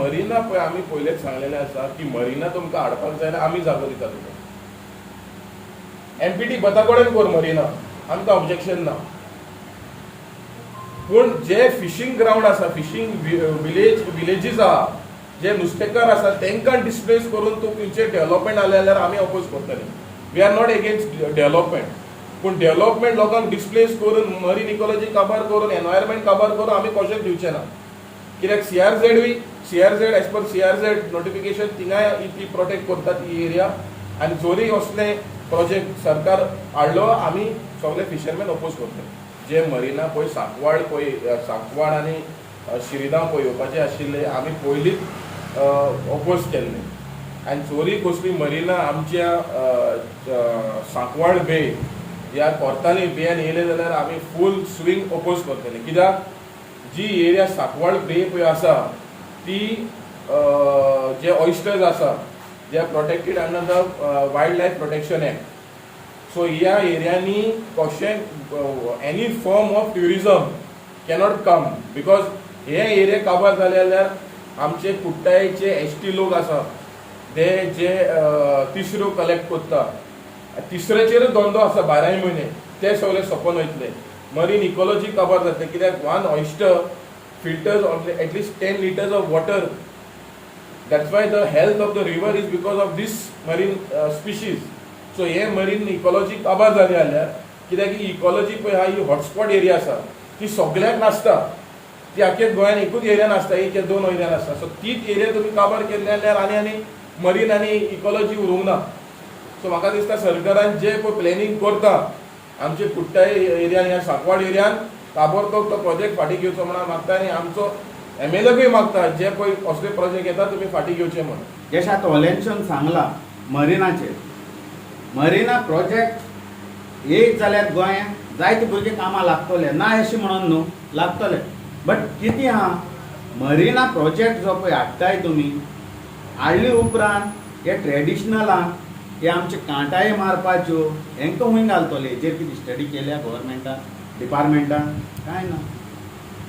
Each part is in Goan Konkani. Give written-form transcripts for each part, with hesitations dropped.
मरिना पळय, आमी पयलेच सांगलेलें आसा की मरिना तुमकां हाडपाक जाय जाल्यार आमी जागो दिता तुका. एमपीटी बथा कडेन कर मरिना, आमकां ऑब्जेक्शन ना. पूण जे फिशींग ग्रावंड आसा, फिशींग विलेजीस आहा, जे नुस्तेकार आसा, तांकां डिस्प्लेस करून तूं खंयचे डेव्हलपमेंट आले जाल्यार आमी अपोज करतले. We are not against development, पूण डेव्हलपमेंट लोकांक डिस्प्लेस करून, मरीन इकॉलॉजी काबार करून, एनवायरमेंट काबार करून आमी कशेंच दिवचे ना. कित्याक सीआरझेडूय, CRZ, as per CRZ notification, थिंगाय ती प्रोटेक्ट करता ती एरिया. आनी जरी असले प्रोजेक्ट सरकार हाडलो, आमी सगळे फिशरमॅन अपोज करतले. जे मरिना पळय सांकवाळ पळय, सांकवाळ आनी श्रीराम पळय येवपाचे आशिल्ले, आमी पयलींच अपोज केल्ले. आनी जरी कसली मरिना आमच्या सांकवाळ बे या कोर्ताली बेयान येयले जाल्यार आमी फूल स्विंग अपोज करतले. कित्याक जी एरिया सांकवाळ बे पळय आसा, ती जे ऑयस्टर्स आसा, जे protected under the Wild Life Protection Act, so ह्या एरियांनी कशें any form of tourism cannot come, because हे एरिया काबार जाले जाल्यार आमचे कुट्टायचे एसटी लोक आसा, ते जे तिसऱ्यो कलेक्ट करता, तिसऱ्याचेरूच धंदो आसा बाराय म्हयने, ते सगळे सोंपोन वयतले. मरीन इकॉलॉजी काबार जातले, कित्याक one oyster filters at least 10 litres of water. That's why the health of the river is because of this marine species. So hey marine ecology काबार जाली जाल्यार, कित्याक ही इकॉलॉजी पळय आहा, ही हॉटस्पॉट एरिया आसा. ती सगळ्याक नासता, ती आख्या गोंयान एकूच एरियान आसता, एक या दोन एरियान आसता. सो तीच एरिया तुमी काबार केली जाल्यार आनी आनी मरीन आनी इकॉलॉजी उरूंक ना. सो म्हाका दिसता सरकारान जे पळय प्लॅनिंग करता आमचे कुट्टाय एरियान ह्या सांकवाळ एरियान, ताबडतोब तो प्रोजेक्ट फाटीं घेवचो म्हणून मागता. आनी आमचो एमएलएकूय मागता, जे पळय असले प्रोजेक्ट येता, तुमी फाटीं घेवचे म्हणून. जशें आतां ओलेन्शन सांगलां मरिनाचेर, मरिना प्रोजेक्ट येयत जाल्यार गोंयांत जायते भुरगे कामां लागतले, ना अशें म्हणून न्हू, लागतले. बट कितें आहा, मरिना प्रोजेक्ट जो पळय हाडटाय तुमी, हाडले उपरांत हे ट्रेडिशनलांक, हे आमचे कांटाये मारपाच्यो, हेंकां खंय घालतले? हेजेर कितें स्टडी केल्या गोवोरमेंटान, डिपार्टमेंटान? कांय ना.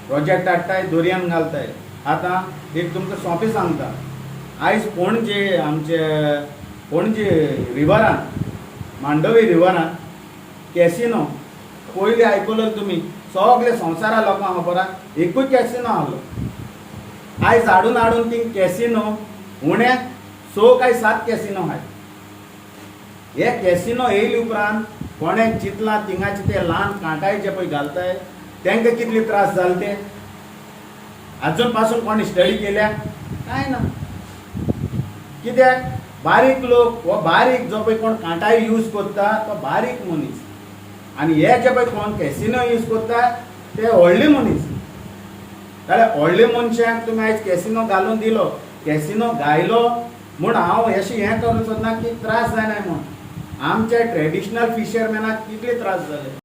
प्रोजेक्ट हाडटाय, दोरयान घालताय. आतां एक तुमकां सोंपें सांगता, आयज पणजे, आमचे पणजे रिवरान, मांडवी रिवरान कॅसिनो पयलीं आयकलो तुमी, सगळे संवसारा लोकांक खबर आहा, एकूच कॅसिनो आहलो. आयज हाडून हाडून ती कॅसिनो उणे स काय सात कॅसिनो आहाय. हे कॅसिनो येयले उपरांत कोणें चिंतलां, थिंगाचे ते ल्हान कांटाय जे पळय घालताय, तांकां कितले त्रास जाले ते अजून पासून कोणी स्टडी केल्या? कांय ना. कित्याक बारीक लोक, हो बारीक जो पळय कोण कांटाय यूज करता तो बारीक मनीस, आनी हे जे पळय कोण कॅसिनो यूज करता ते व्हडले मनीस. जाल्यार व्हडले मनशाक तुमी आयज कॅसिनो घालून दिलो, कॅसिनो घायलो म्हूण हांव अशें हें करूंक सोदना की त्रास जायना म्हूण. आमच्या ट्रेडिशनल फिशरमॅनाक कितले त्रास जाले.